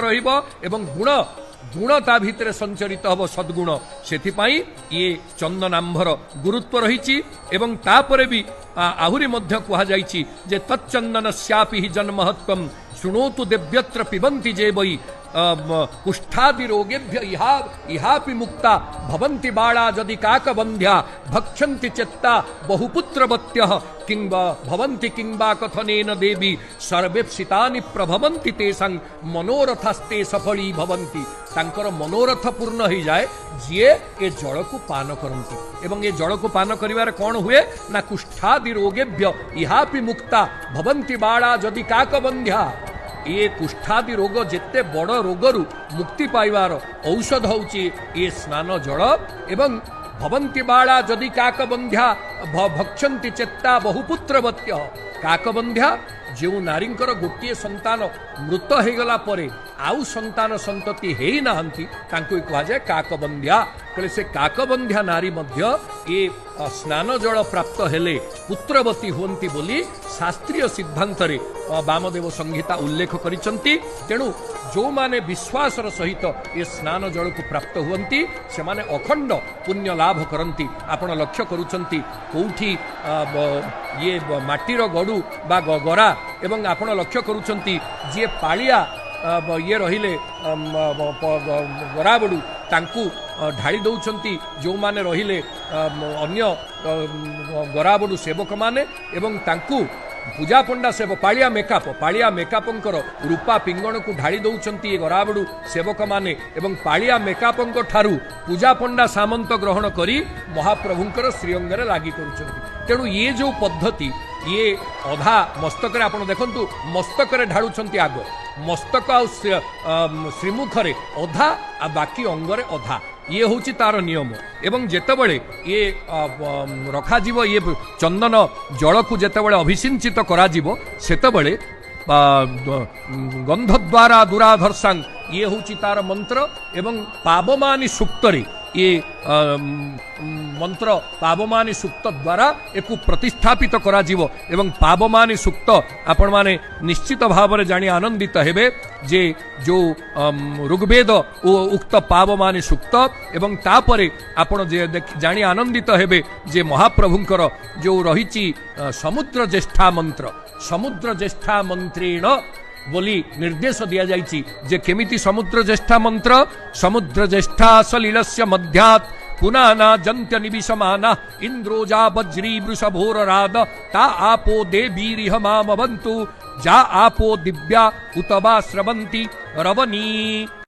ରହିବ ଏବଂ ଗୁଣ ତା ଭିତରେ ସଞ୍ଚରିତ ହେବ, ସଦ୍ଗୁଣ। ସେଥିପାଇଁ ଇଏ ଚନ୍ଦନାମ୍ଭର ଗୁରୁତ୍ୱ ରହିଛି। ଏବଂ ତାପରେ ବି ଆହୁରି ମଧ୍ୟ କୁହାଯାଇଛି ଯେ ତଚ୍ଚନ୍ଦନସ୍ୟାପି ହି ଜନ୍ମହତ୍ୱಂ ଶୃଣୋତୁ ଦେବ୍ୟତ୍ର ପିବନ୍ତି ଯେ ବୈ କୁଷ୍ଠାଦି ରୋଗେଭ୍ୟ ଇହାପି ମୁକ୍ତା ଭବନ୍ତି ବାଳା ଯଦି କାକବନ୍ଧ୍ୟା ଭକ୍ଷନ୍ତି ଚେତ୍ତା ବହୁପୁତ୍ରବତ୍ୟ କିମ୍ବା ଭବନ୍ତି କିମ୍ବା କଥନେନ ଦେବୀ ସର୍ବେପ୍ସିତାନି ପ୍ରଭବନ୍ତି ତେଷାଂ ମନୋରଥାସ୍ତେ ସଫଳୀ ଭବନ୍ତି। ତାଙ୍କର ମନୋରଥ ପୂର୍ଣ୍ଣ ହେଇଯାଏ ଯିଏ ଏ ଜଳକୁ ପାନ କରନ୍ତି। ଏବଂ ଏ ଜଳକୁ ପାନ କରିବାରେ କ'ଣ ହୁଏ ନା କୁଷ୍ଠାଦି ରୋଗେଭ୍ୟ ଇହାପି ମୁକ୍ତା ଭବନ୍ତି ବାଳା ଯଦି କାକବନ୍ଧ୍ୟା। ଇଏ କୁଷ୍ଠାଦି ରୋଗ, ଯେତେ ବଡ଼ ରୋଗରୁ ମୁକ୍ତି ପାଇବାର ଔଷଧ ହେଉଛି ଇଏ ସ୍ନାନ ଜଳ। ଏବଂ ଭବନ୍ତି ବାଳା ଯଦି କାକବନ୍ଧ୍ୟା ଭକ୍ଷନ୍ତି ଚେତ୍ତା ବହୁପୁତ୍ରବତ୍ୟ। କାକବନ୍ଧ୍ୟା, ଯେଉଁ ନାରୀଙ୍କର ଗୋଟିଏ ସନ୍ତାନ ମୃତ ହେଇଗଲା ପରେ ଆଉ ସନ୍ତାନ ସନ୍ତତି ହେଇନାହାନ୍ତି, ତାଙ୍କୁ କୁହାଯାଏ କାକବନ୍ଧ୍ୟା। କହିଲେ ସେ କାକବନ୍ଧ୍ୟା ନାରୀ ମଧ୍ୟ ଏ ସ୍ନାନ ଜଳ ପ୍ରାପ୍ତ ହେଲେ ପୁତ୍ରବତୀ ହୁଅନ୍ତି ବୋଲି ଶାସ୍ତ୍ରୀୟ ସିଦ୍ଧାନ୍ତରେ ବାମଦେବ ସଂହିତା ଉଲ୍ଲେଖ କରିଛନ୍ତି। ତେଣୁ ଯେଉଁମାନେ ବିଶ୍ୱାସର ସହିତ ଏ ସ୍ନାନ ଜଳକୁ ପ୍ରାପ୍ତ ହୁଅନ୍ତି, ସେମାନେ ଅଖଣ୍ଡ ପୁଣ୍ୟ ଲାଭ କରନ୍ତି। ଆପଣ ଲକ୍ଷ୍ୟ କରୁଛନ୍ତି କୋଉଠି ଇଏ ମାଟିର ଗଡ଼ୁ ବା ଗରା, ଏବଂ ଆପଣ ଲକ୍ଷ୍ୟ କରୁଛନ୍ତି ଯିଏ ପାଳିଆ ଇଏ ରହିଲେ ଗରାବଡ଼ୁ, ତାଙ୍କୁ ଢାଳି ଦେଉଛନ୍ତି ଯେଉଁମାନେ ରହିଲେ ଅନ୍ୟ ଗରାବଡ଼ୁ ସେବକମାନେ, ଏବଂ ତାଙ୍କୁ ପୂଜାପଣ୍ଡା ସେବ ପାଳିଆ ମେକାପ, ପାଳିଆ ମେକାପଙ୍କର ରୂପା ପିଙ୍ଗଣକୁ ଢାଳି ଦେଉଛନ୍ତି ଏ ଗରାବଡ଼ୁ ସେବକମାନେ। ଏବଂ ପାଳିଆ ମେକାପଙ୍କ ଠାରୁ ପୂଜାପଣ୍ଡା ସାମନ୍ତ ଗ୍ରହଣ କରି ମହାପ୍ରଭୁଙ୍କର ଶ୍ରୀଅଙ୍ଗରେ ଲାଗି କରୁଛନ୍ତି। ତେଣୁ ଇଏ ଯେଉଁ ପଦ୍ଧତି, ଇଏ ଅଧା ମସ୍ତକରେ, ଆପଣ ଦେଖନ୍ତୁ, ମସ୍ତକରେ ଢାଳୁଛନ୍ତି ଆଗ, ମସ୍ତକ ଆଉ ଶ୍ରୀମୁଖରେ ଅଧା ଆଉ ବାକି ଅଙ୍ଗରେ ଅଧା, ଇଏ ହେଉଛି ତାର ନିୟମ। ଏବଂ ଯେତେବେଳେ ଇଏ ରଖାଯିବ, ଇଏ ଚନ୍ଦନ ଜଳକୁ ଯେତେବେଳେ ଅଭିସିଞ୍ଚିତ କରାଯିବ, ସେତେବେଳେ ଗନ୍ଧଦ୍ୱାରା ଦୁରାଧର୍ଷାଂ, ଇଏ ହେଉଛି ତାର ମନ୍ତ୍ର। ଏବଂ ପାବମାନୀ ସୂକ୍ତରେ ଇଏ ମନ୍ତ୍ର, ପାବମାନୀ ସୂକ୍ତ ଦ୍ୱାରା ଏକୁ ପ୍ରତିଷ୍ଠାପିତ କରାଯିବ। ଏବଂ ପାବମାନୀ ସୂକ୍ତ ଆପଣମାନେ ନିଶ୍ଚିତ ଭାବରେ ଜାଣି ଆନନ୍ଦିତ ହେବେ ଯେ ଯେଉଁ ଋଗ୍ବେଦ ଓ ଉକ୍ତ ପାବମାନୀ ସୂକ୍ତ, ଏବଂ ତାପରେ ଆପଣ ଯେ ଜାଣି ଆନନ୍ଦିତ ହେବେ ଯେ ମହାପ୍ରଭୁଙ୍କର ଯେଉଁ ରହିଛି ସମୁଦ୍ର ଜ୍ୟେଷ୍ଠା ମନ୍ତ୍ର, ସମୁଦ୍ର ଜ୍ୟେଷ୍ଠା ମନ୍ତ୍ରେଣ ବୋଲି ନିର୍ଦ୍ଦେଶ ଦିଆଯାଇଛି ଯେ କେମିତି ସମୁଦ୍ର ଜ୍ୟେଷ୍ଠା ମନ୍ତ୍ର, ସମୁଦ୍ର ଜ୍ୟେଷ୍ଠା ସଲିଳସ୍ୟ ମଧ୍ୟାତ୍ ପୁନାନା ଯନ୍ତ୍ୟ ନିବିଶମାନା ଇନ୍ଦ୍ରୋଜା ବଜ୍ରୀ ବୃଷଭୋରରାଦ ତା ଆପୋ ଦେବୀରିହ ମାମବନ୍ତୁ ଯା ଆପୋ ଦିବ୍ୟା ଉତ ବା ସ୍ରବନ୍ତି ରବନୀ।